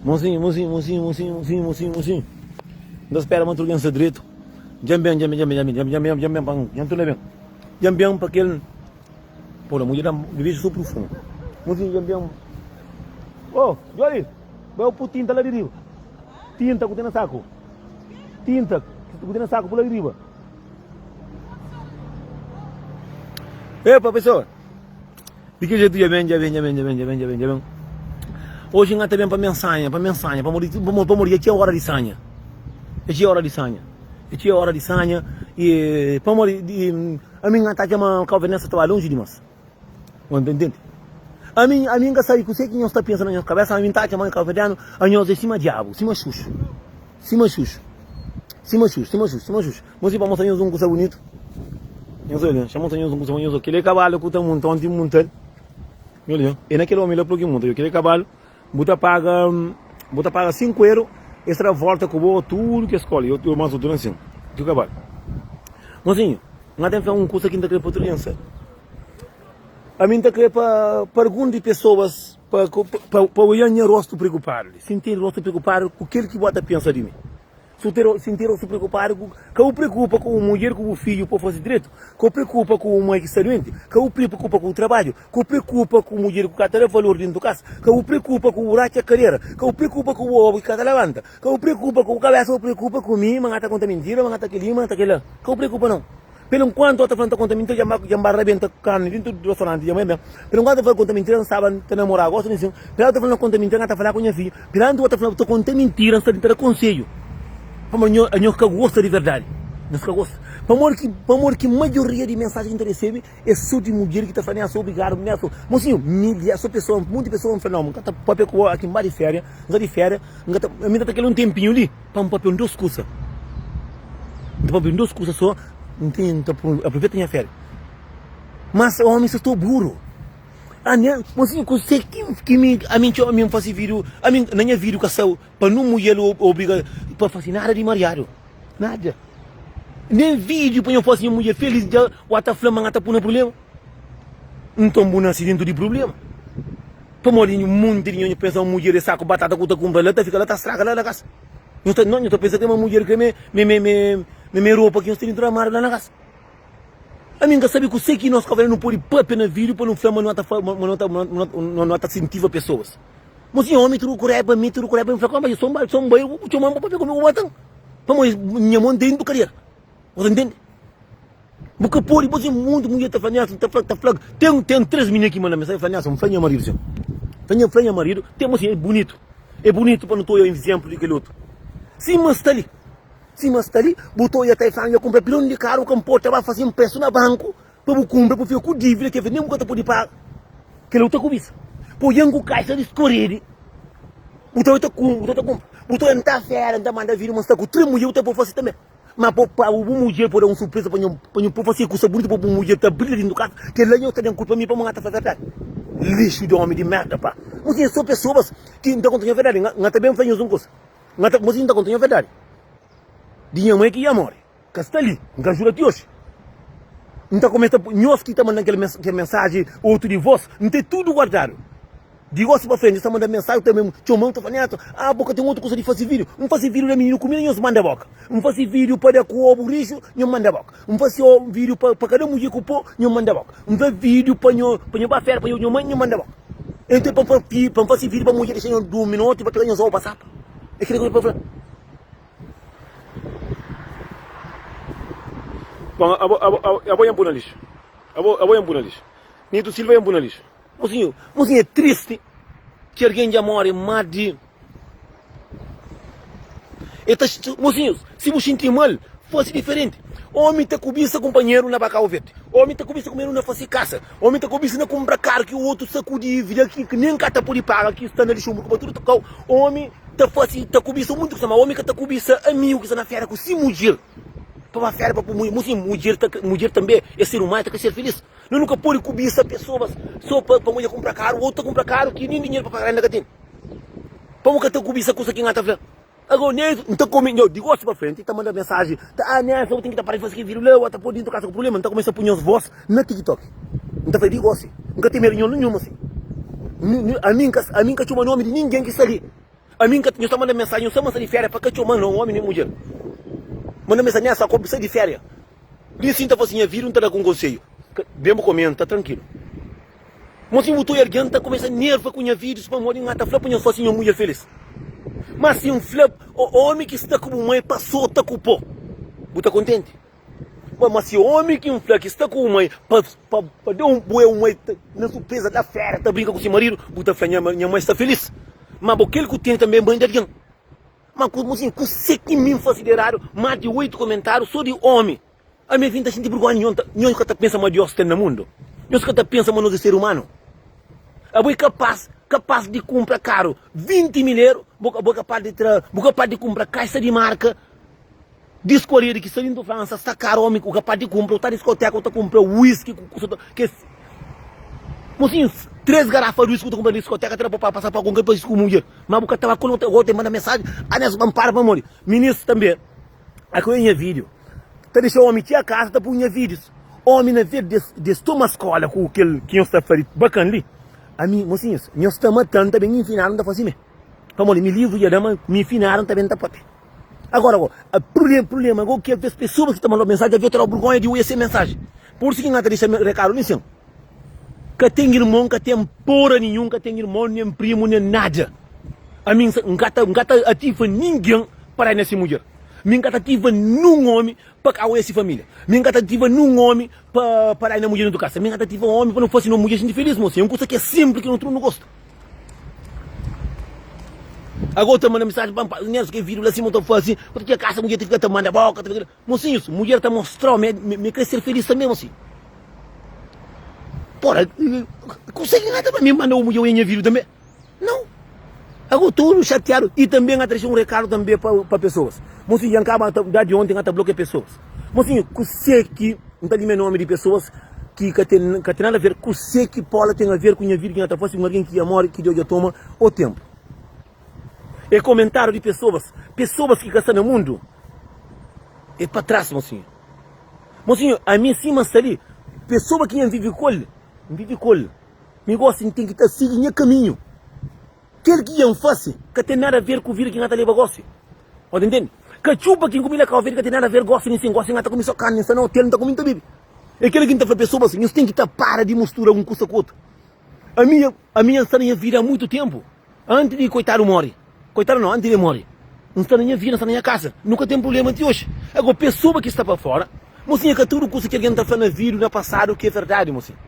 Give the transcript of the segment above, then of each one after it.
Mozinho, mozinho, mozinho, mozinho, mozinho, mozinho, mozinho. N ta spera ma tudu algen sta dretu. Dja N ben, dja N ben, dja N ben, dja N ben, dja N ben pa N, dja N torna ben. Dja N ben pa kel. Pô, la mudjer da-m beju so purfumu. Mozinho, dja N ben. Ô, Jolie, bai bu pô tinta la di riba. Tinta ku ten na saku. Tinta ku ten na saku pô la di riba. Epa, pesoa. Di ki jetu dja ben, dja ben, dja ben, dja ben, dja ben, dja ben, dja ben. Oji N ta ben pa mensanha, pa mensanha, pamodi, pamodi, pamodi dja txeu ora di sanha. Dja txeu ora di sanha. Dja txeu ora di sanha e pamodi di ami N ta atxa ma Cabo Verde ta ba lonji dimas. Bo ta ntende? Ami, ami N ka sabe kuse ki nhos ta pensa na nhos kabesa, ami N ta atxa ma Cabo Verdeanu anhos é sima diabu, sima xuxu. Sima xuxu. Sima xuxu, sima xuxu, sima xuxu. Mosi pa mostra nhos un kusa bunitu. Nhos olha, xa mostra nhos un kusa nhos olha. Kele kabalu ku ta munta onti muntal. Nhos olha, e na kel omi la proki munta. Kele kabalu bu ta paga bu ta paga 5 euro, es ta da volta ku bo tudu kes skola. Eu eu mas outro assim. Ki kabalu. Mosinho, nha ten fla un kusa ki nta kre pa tudu algen sabe. Ami nta kre pa pa algun di pesoas pa pa pa oian nha rostu preokupadu li. Sinti rostu preokupadu ku kel ki bo ta pensa di mi. Solteru sinti rostu preokupadu ku Ka bu preokupa ku bu mudjer ku bu fidju pa fasi dretu Ka bu preokupa ku bu mai ki sta duenti Ka bu preokupa ku bu trabadju Ka bu preokupa ku mudjer ku ka ta da valor dentu kasa Ka bu preokupa ku bu ratxa kadera Ka bu preokupa ku bu obu ki ka ta labanta Ka bu preokupa ku bu kabesa Bu preokupa ku mi ma N ka ta konta mintira ma N ka ta kel-li ma N ka ta kel-la Ka bu preokupa nau. Pelu nkuantu ota fla nta konta mintira dja dja nba rabenta karni dintu di restauranti dja ben pelu nkuantu ota fla konta mintira nstaba ta namora gosi ninsin pelu ota fla na konta mintira nta fala ku nha fidju pelu antu ota fla ta konta mintira nsta ta da konsedju pamodi nho nho ka gosta di verdadi nhos ka gosta pamodi ki pamodi ki maioria di mensaji ki nta resebe é so di mudjer ki ta fla nessa obrigadu nessa mosinhu mi so pesoa munti pesoa nfla nau nka ta papia ku bo aki nba di feria nsta di feria nka ta ami nta ta kel un tempinhu li. Pa N papia un dos kusa. N ta papia un dos kusa so, N ten, N ta aproveita nha féria. Mas omi sa sta buru. Ami, mosinhu, kuse ki, ki mi, ami N txoma, ami N fasi vídiu, ami na nha vídiu ka sa pa nun mudjer obriga pa fasi nada di mariadu. Nada. Nen vídiu pa nha fasi nha mudjer felis dja wa ta fla ma N ta pui na prublema. Nton bu nasi dentu di prublema. Pamodi nhu monti di nho nhu pensa ma mudjer é saku batata ku ta kunpra la ta fika la ta straga la na kasa. Nhu ta nhu ta pensa ke ma mudjer kre me me me me me ropa ki nhu sta dintu armáriu la na kasa. Ami nka sabi kuse ki nos kavaleru nu podi papia na vídiu pa nu fla ma nu ta ma nu ta ma nu ta insentiva pesoas. Mo si omi tudu ku raiba mi tudu ku raiba mi fla ma so so N bai bu txoman bu papia ku mi bu matan. Pamodi nha mon dentu kadera. Bu ta ntende? Bu ka pode, bo ten monti mulher ta fla Nelson, ta fla, ta fla, ten, ten 3 minina ki manda mensagem, fla Nelson, fla nha marido sin. Fla nha, fla nha marido, tem assim, é bonito. É bonito pa nu ta oia exemplo di kel otu. Sima sta li, sima sta li, bu ta oia ta fla, nha kumpra pilon di karu, ka nporta, ba fasi imprestu na banku pa bu kumpra, pa fika ku dívida ki nem bu ka ta pode paga. Kel otu ta kubisa. Pa oian ku kaixa di skoredi, bu ta oia ta kumpra, bu ta oia ta kumpra. Bu ta oia nta fera, nta manda vídeo ma sta ku 3 mulher, bu ta pode fasi tambe. Ma po pa bu mudjer po da un surpresa pa nho pa nho po fase kusa bunitu pa bu mudjer ta brilha dintu kasa kel la nho ta ben kulpa mi pamo nha ta fla verdadi lixu di omi di merda pa mosinha so pesoas ki nta konta nho verdadi nha ta ben fla nhos un kusa nha ta mosinha nta konta nho verdadi di nha mai ki dja more ka sta li nka jura ti oxi nta kumesa nhos ki ta mandan kel kel mensaji otu di vos nte tudu guardadu. Di gosi pa frenti, nhos ta manda mensaji, ta mesmu txoma-m, ta fla, Neto, ah, bo ka ten otu kusa di fase vídiu? N fase vídiu da mininu kumida, nhos manda boka. N fase vídiu pa da ku obu rixu, nhos manda boka. N fase vídiu pa pa kada mudjer ku po, nhos manda boka. N fla vídiu pa nho pa nho ba fera, pa nho nho mai, nhos manda boka. Enton, pa N fla pa N fase vídiu pa mudjer dexa nho durmi noti, pa pega nhos obu pa sapa. É kila ki N fla. Bon, abo, abo, abo nha pui na lixu. Abo, abo nha pui na lixu. Nito Silva nha pui na lixu. Mozinho, mozinho é triste ki alguém dja more má di E ta mozinho, si bu xinti mal, fase diferenti. Omi ta kubisa kunpanheru na ba Cabo Verde. Omi ta kubisa kunpanheru na fase kasa. Omi ta kubisa na kunpra karu ki otu sta ku dívida ki nen ka ta pode paga ki sta na Luxemburgo pa tudu kau. Omi ta fase ta kubisa muntu kusa, ma omi ka ta kubisa amigu ki sta na fera ku si mudjer pa ba fera pa pui mozinho, mudjer ta mudjer tanbe é ser umanu ta ka ser filis. Nu nu ka pode kubisa pesoas so pa pamodi el kunpra karu, otu ta kunpra karu ki nin dinheru pa paga renda ka ten. Pamodi ka ta kubisa kusa ki N ta fla. Agora Nelson, N ta kome, nho, di gosi pa frenti, ta manda mensaji, ta, ah Nelson, bu ten ki ta para di fasi kel video la, o ta poi dintu kasa ku prublema, N ta kumesa pui nhos vos na TikTok. N ta fla di gosi, N ka ten medu di nho ninhun, si. Ami N ka txoma nomi di ningen ki sta li. Ami N ka, nhos ta manda mensajen, nhos ta manda di feria pa ka txoma no omi nen mudjer. Manda mensajen, nha sa ko sai di feria. Li si N ta fasi nha vida, N ta da ku un konselhu. Ben bu komenta trankilu. Mo si bu ta oia algen ta kumesa nerva ku nha videos pamodi N ta fla pa nhos fasi nha mudjer felis. Ma si N fla omi ki sta ku bu mai pa sota ku po, bu ta kontenti? Bom, ma si omi ki N fla ki sta ku bu mai pa pa pa da un bu é un mai na surpresa da fera ta brinka ku si maridu, bu ta fla nha nha mai sta felis. Ma bo kel ku tene tanbe é mai di algen. Ma ku mo si kuse ki mi N fasi di eradu? Mas di 8 komentariu so di omi. Ami N ta sinti burgonha nho ta nho ka ta pensa ma Dios ten na mundu? Nhos ka ta pensa ma nos é ser umanu? Abo é kapas kapas di kunpra karu 20 mil eru, bo bo é kapas di tra bo kapas di kunpra kaisa di marka Diskoria di ki sta dintu Fransa sta karu omi ku kapas di kunpra, u ta diskoteka u ta kunpra whisky ku kusa ta kes mosinhus 3 garafa di whisky ku ta kunpra na diskoteka ta da pa pasa pa konka pa ku mudjer ma bu ka ta ba kul u ta manda mensaji anesu pa npara pamodi minis tanbe aku e nha video ta dexa omi txia kasa ta pui nha videos omi na vez des des toma skola ku kel ki nhos ta fla di bakan li ami mosinhus nhos ta matan ta ben infinadu nta fasi me pamodi mi livru dja da ma mi infinadu nta ben ta papia. Agora go, a prulema, prulema go ki alves pessoas ki ta mandau mensagem alves ta dau burgonha di oia se mensagem. Por isso ki nga ta dexa rekadu li sin. Ka ten irmon, ka ten pora ninhun, ka ten irmon, nen primo, nen nada. Ami n ka ta, n ka ta ativa ningen pa rai na se mudjer. Mi n ka ta ativa nun omi pa ka oia se familia. Mi n ka ta ativa nun omi pa pa rai na mudjer dentu kasa. Mi n ka ta ativa omi pa no fasi no mudjer sinti felis, mosi. É un kusa ki é simpli ki no tudu no gosta. Agora ta manda mensagem pa pa Nelson que vídeo lá cima ta faz porque tinha casa mulher fica ta manda boca ta fica mocinhos mulher ta mostrar me me quer ser feliz também mocinho porra consegue nada para mim manda o mulher em minha vídeo também não agora todo chateado e também a trazer um recado também para para pessoas mocinho já acaba da de ontem até bloqueia pessoas mocinho que que não tá ali meu nome de pessoas ki ka ten ka ten nada a ver kuse ki pola ten a ver ku nha vida ki nha ta fase un algen ki dja more ki Deus dja toma o tenpu e komentariu di pesoas pesoas ki ka sta na mundu e pa tras mosinhu mosinhu ami sima sta li pesoa ki nha vivi ku el n vivi ku el mi gosi n ten ki ta sigi nha kaminhu Kel ki N fase ka ten nada ver ku vida ki N ta leba gosi. Bo ta ntende? Katxupa ki N kumi na Kau Verdi ka ten nada ver gosi nin sin. Gosi N ta kumi so karni, N sta na otel, N ta kumi, N ta bibi. É kel ki N ta fla pesoas, nhos ten ki ta para di mustura un kusa ku otu. Ami, ami N sta na nha vida há muitu tenpu, anti di koitadu more. Koitadu nau, anti di el more. N sta na nha vida, N sta na nha kasa. Nu ka ten prublema ti oxi. Agora, pesoa ki sta pa fora, mosinha, ka tudu kusa ki algen ta fla na vida, na pasadu ki é verdadi, mosinha.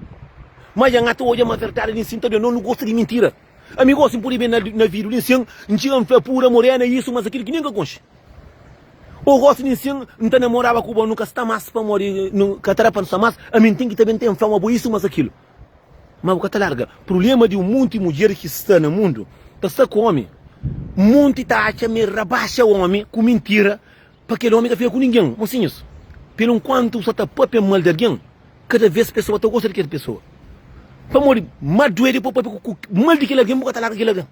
Ma dja N ta odja ma verdadi li nsin ta da. No, nu gosta di mintira. Ami gosi N pode ben na vidu li nsin, N txiga N fla pura morena isu mas akil ki nen ka konxe. Ô gosi li nsin, N ta namoraba ku bo, nu ka sta mas pamodi nu ka ta da pa nu sta mas, ami N ten ki ta ben ten fla ma bo isu mas akilu. Ma bu ka ta larga. Prulema di un monti mudjer ki sta na mundu ta sta ku omi. Monti ta atxa ma e rabaxa omi ku mintira Pa kel ómi ka fika ku ningen. Mosinhus, pelu nkuantu bu sta ta pâpia mal di algen, kada vês pesoa ta gosta di kel pesoa. Pamodi má duê di bo pâpia ku mal di kel algen, bu ka ta larga kel algen.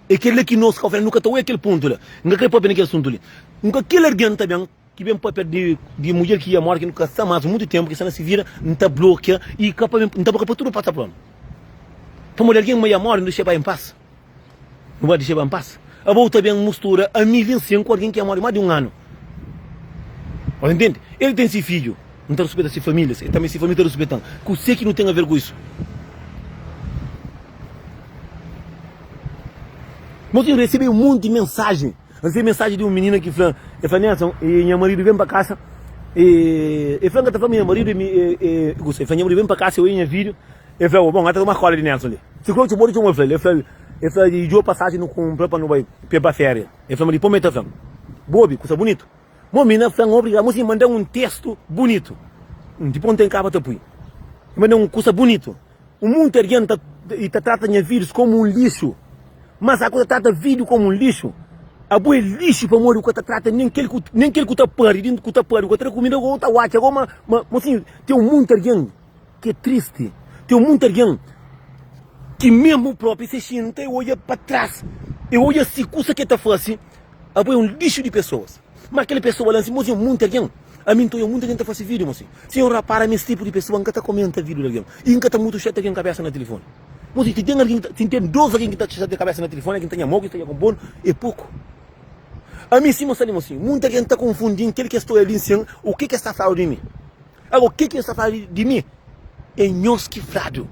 É kel-la ki nos ka nu ka ta oia kel pontu la. N ka krê pâpia na kel asuntu li. N ka kel algen ta ben ki ben pâpia di di mudjer ki ia móre ki nu ka sta más mutu ténpu ki sta na se vida, N ta blokia i ka pa N ta blokia pa tudu plataforma. Pamodi algen ma ia móre, nu dexa-l bai en pas. Nu ba dixeba N pasa. Abo ta ben mustura ami li nsin ku algin ki amodi mas di un anu. Bo ta ntende? El ten si fidju, N ta ruspeta si familia, el tanbe si familia ta ruspetan. Kuse ki nu ten aver ku isu? Nos tin resebe un monti mensajen. N resebe mensajen di un minina ki fla, el fla, Nelson, nha maridu ben pa kasa, el fla, N ka ta fla ma nha maridu é, é, el fla, nha maridu ben pa kasa, el oia nha video, El fla, Bon, ata toma kola di Nelson li. Si klo txoma, txoma, el fla-l. El fla-l, el fla, i djo pasaji nu kunpra pa nu bai pe ba feria. El fla ma dipos ma el ta fla-m, Bo obi, kusa bunitu. Mo mina fla-m obrigadu, mo si manda-m un testu bunitu. Dipos N ten kaba ta pui. El manda-m un kusa bunitu. Un munti algen ta i ta trata nha vidus komu un lixu. Mas aku ta trata vidu komu un lixu? Abo é lixu pamodi bu ka ta trata nen kel ku nen kel ku ta pari, dintu ku ta pari, bu ka ta da kumida, bu ta watxa go ma ma mo si ten un munti algen. Ki é tristi, ten munti algen ki mesmu propi se xinta e odja pa tras, e odja si kusa ke ta fasi, abo é un lixu di pesoas. Ma kel pesoa la si mosi munti algen, ami nta odja munti algen ta fasi video mosi. Si N rapara mi es tipu di pesoa, N ka ta komenta video di algen i N ka ta mutu xati algen kabesa na tilifoni. Mosi, si ten algen ki ta, si ten dos algen ki ta txatia kabesa na tilifoni, algen ta nhama-u, ki ta nha konponu, é poku. Ami sima sta li mosi, munti algen ta konfundi-m kel ki es ta oja li nsin, u ke ki es ta fladu di mi. Ago, ke ki es ta fladu di mi é nhos ki fladu.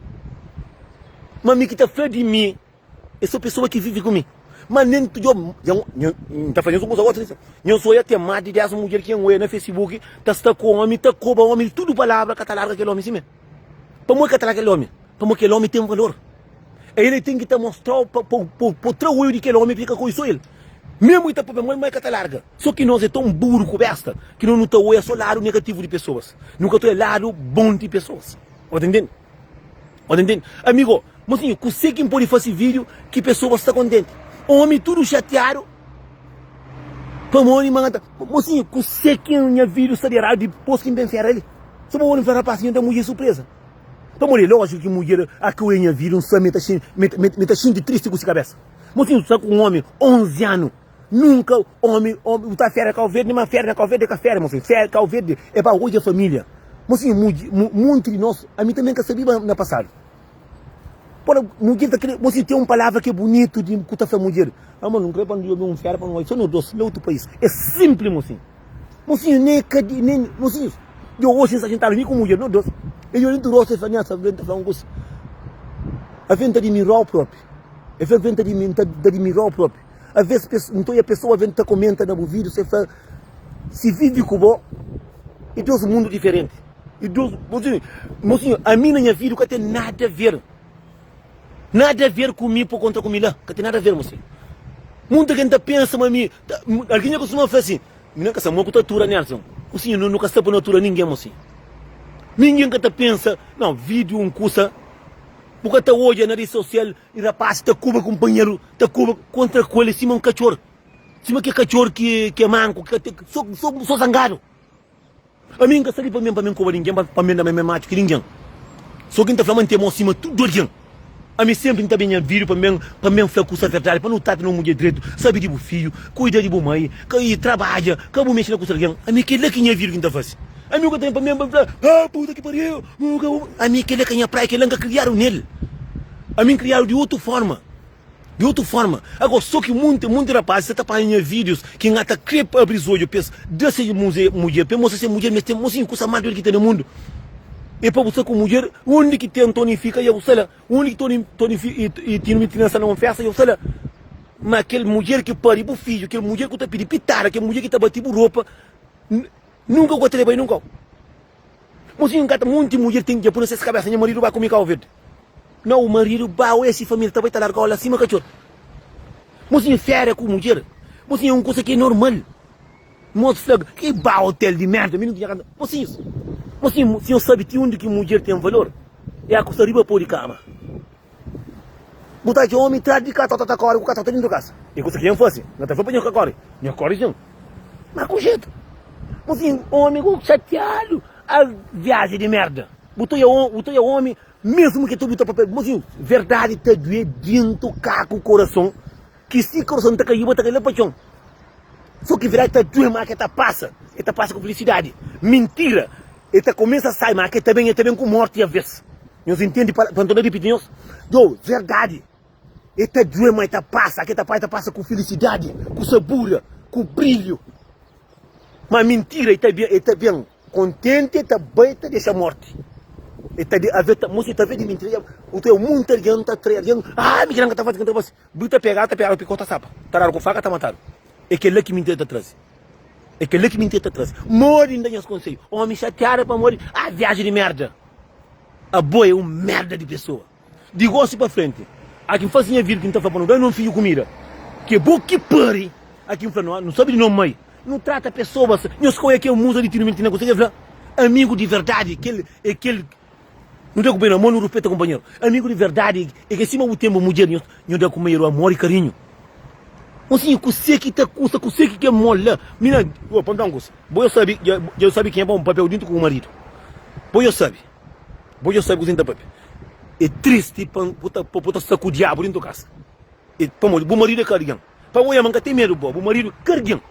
Ma mi ki ta fla di mi é so pesoa ki vive ku mi. Ma nen tu djo, dja N ta fla nhos un kuza gosi li, nhos oja ten más di 10 mudjer ki N oja na Facebook ta sta ku omi, ta koba omi di tudu palabra, ka ta larga kel omi simé. Pamodi ka ta larga kel omi? Pamodi kel omi ten valor. El ten ki ta mostrau pa pa tra oiu di kel omi pa el ka koi so el. Mesmu el ta papia mal, ma el ka ta larga. So ki nos é ton buru ku besta ki nos nu ta oia so ladu negativu di pesoas. Nu ka ta oia ladu bon di pesoas. Bo ta ntende? Bo ta ntende? Amigo, mosinhu, kuse ki N pode fase video ki pesoas sta kontenti? Omi tudu xatiadu pamodi ma N ta. Mosinhu, kuse ki nha video sta di eradu dipos ki N ben fera li? So pa bo N fla rapaz, nhu da mudjer surpreza. Pamodi é lójiku ki mudjer a ka oia nha vida, N sabe ma e ta xinti tristi ku si kabésa. Mosinhu, sta ku un omi 11 anu, nunka omi, bu ta fera Kau Verdi, ma fera na Kau Verdi é ka fera, mosinhu. Fera Kau Verdi é pa odja família. Mosinhu, munti di nos, ami tanbe N ka sabiba na pasadu. Pora, mudjer ta kre, mosinhu, ten un palavra ki é bunitu di ku ta fla mudjer, Amor, N kre pa nu djobe un fera pa nu odja, so nos dos, na otu país. É sinpli, mosinhu. Mosinhu nem ka di nem mosinhus djo oxi nsa xintadu mi ku mudjer no dos e djo dentu rostu e fla nhaxa ben ta fla un kusa aven ta dimirau propi e fla aven ta di ta dimirau propi aves pes nton e pesoa aven ta komenta na bu video se fla si vivi ku bo e dos mundu diferenti e dos mosinhu mosinhu ami na nha video ka ten nada a ver Nada a ver ku mi po kontra ku mi la, ka ten nada a ver mosinhu. Munta ken ta pensa ma mi, algin dja kustuma fla sin, mi na ka sa mo ku ta atura Nelson. Mosinhu, no ka sta pa no atura ningen mosinhu. Ningen ka ta pensa, no, vidiu un kusa, bu ka ta odja na redi sosial i rapaz ta kuba kunpanheru, ta kuba kontra ku el sima un katxor, sima ke katxor ki é manku, ki ka ten, so, so, so zangadu. Ami N ka sta li pa mi pa mi N koba ningen, pa mi N da ma mi é matxu ki ningen. So ki N ta fla ma N ten mau sima tudu algen. Ami senpri N ta ben nha vida pa mi pa mi N fla kusa verdadi, pa nu trata nos mudjer dretu, sabe di bu fidju, kuida di bu mai, ka i trabadja, ka bu mexe na kusa di algen. Ami kel-la ki nha vida ki N ta fase. Ami ku ka ta ben pa mi pa N fla, Ah, puta ki pariu, Ami kel-la ka nha praia, kel-la N ka kriadu nel. Ami N kriadu di otu forma. Di otu forma, agora so ki munti munti rapazis sa ta panha nha videos ki nha ta kre pa abris odju pes da se mudjer pe mostra se mudjer mes ten mosinhu kusa mas doidu ki ten na mundu e pa bu sta ku mudjer undi ki ten tony fika ya bu sta la undi ki tony tony i tino tina sta na un festa ya bu sta la ma kel mudjer ki pari bu fidju kel mudjer ku ta pidi pitada kel mudjer ki ta bati bu ropa nunka ku ka ta leba i nunka. Mosinhu nkata monti mudjer ten dja pui na ses kabesa nha maridu ba kumi kau verdi nau maridu ba oia si familia ta bai ta largau la sima katxor mosinhu feria ku mudjer mosinhu é un kusa ki é normal mos fla ki ba hotel di merda mi nu tinha kanta mosinhus mosinhu si nhos sabi ti undi ki mudjer ten valor é a ku sta riba po di kama. Bu ta atxa omi tras di katota ta kori ku katota dintu kasa. E kusa ki N fasi, N ta fla pa nho ka kori, nho kori sin, ma ku jetu. Bu sin omi ku xatiadu, al viaji di merda. Bu ta oia omi mesmu ki ta obi ta papia, bu sin verdadi ta due dintu kaku korason, ki si korason ta kaiba ta kai la pa txon. So ki verdadi ta due ma ke ta pasa, e ta pasa ku filisidadi. Mintira e ta kumesa sai ma ke ta ben, e ta ben ku morti aves. Nhos intende pa N torna ripiti nhos? Djo, verdadi, e ta due ma e ta pasa, ke ta pasa, e ta pasa ku filisidadi, ku sabura, ku brilhu. Ma mintira e ta ben, e ta ben kontenti, e ta bai, e ta dexa morti. E ta de, ave ta, mosi ta ve di mintira, ya, u ta munti algen ta trai algen, ah, mi kila N ka ta fasi, N ka ta fasi. Bu ta pegadu, ta pegadu, pikon ta sapa, ta dadu ku faka, ta matadu. É kel-la ki mintira ta traze. É kel-la ki mintira ta traze. Modi N da nhos konsedju? Omi xatiadu pamodi, ah, viaji di merda. Abo é un merda di pesoa. Di gosi pa frenti, a ki N fase nha vida ki N ta fla pa nu da no fidju kumida, ki é bo ki pari, a ki N fla no, nu sabe di no mai, nu trata pesoas, nhos ka oia kel musa di tinu mintina kuse ki el fla? Amigu di verdadi kel é kel nu da kunpanheru amor, nu ruspeta kunpanheru. Amigu di verdadi é ke sima bu ten bu mudjer, nhos nhu da kunpanheru amor i karinhu. Mosinhu, kuse ki ta kusta, kuse ki kel mol la? Mi na, bo, pa N fla un kusa. Bo yo sabi, dja yo sabi kenha pa papia djuntu ku bu maridu. Bo yo sabi, bo yo sabi kuzê N ta papia. É tristi pa bu ta pa bu ta sta ku diabu dintu kasa. E pamodi bu maridu é ka algen. Pa bo ama N ka ten medu bo, bu maridu é ka algen.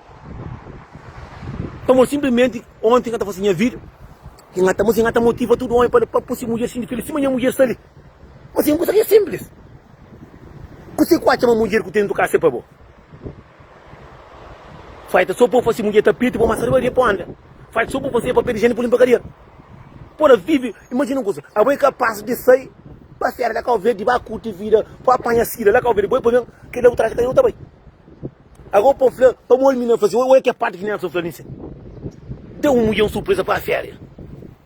Pamodi sinplimenti onti N ka ta fasi nha vida, ki N ta, N ta motiva tudu omi pa pa si mudjer sinti filis sima nha mudjer sta li. Mas é un kusa ki é sinplis. Kuse ku atxa ma mudjer ku ten tu kasa é pa bo? Faita so po fasi mudjer tapeti po masa riba di po anda. Faita so po fasi papel higieniku po limpa kadera. Pora vivi, imajina un kusa, abo é kapas di sai pa fera la Kau Verdi ba kurti vida, po apanha sida la Kau Verdi, bo é pa ben, kila bu traja kadera bu ta bai. Agora po fla, pamodi mi na fla si, oia ke parti ki Nelson fla mi si, da un mudjer un surpresa pa feria.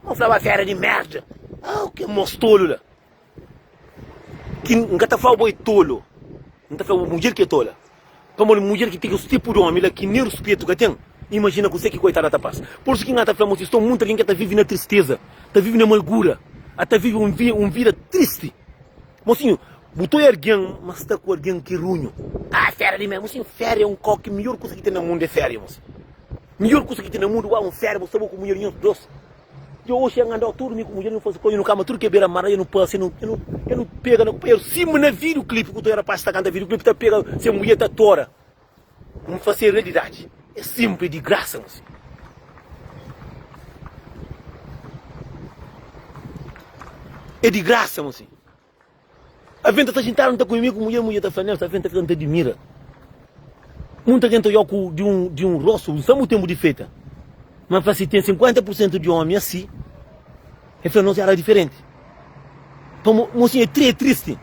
Mo fla ba feria di merda. Ah, ke mos tolu la. Ki N ka ta fla-u bo é tolu, N ta fla-u mudjer ki é tola. Pamodi mudjer ki ten kes tipu di ómi la ki nen ruspetu ka ten, imajina kuzê ki koitada ta pasa. Pur isu ki N ta fla ma si sta monti algen ki ta vive na tristeza, ta vive na amargura, a ta vive un vida tristi. Mosinhu, bu ta oia algen ma sta ku algen ki runhu. Ah, féria di mé! Mosinhu, féria é un kau ki midjór kuza ki ten na mundu é féria, mosinhu. Midjór kuza ki ten na mundu, uau, un féria, bu sta bo ku mudjer nhos dos. Dja oxi N andau tudu mi ku mudjer, nu fase koza, nu kama tudu ke bera mar, nu pase, nu nu pega na kunpanheru sima na video clip ku ta rapas ta kanta video clip ta pega se mudjer ta tora. N fase realidadi. É simples, di grasa mosi. É di grasa mosi. Aventa ta xintadu nta kume mi ku mudjer, mudjer ta fla Nelson, aventa fika nta dimira. Munta gen ta odjau ku di un di un rostu, nsa mu tempu di feita. Ma fla si ten 50 por sentu di omi asi, e fla nos era diferenti. Pamo mosinhu é tri é tristi.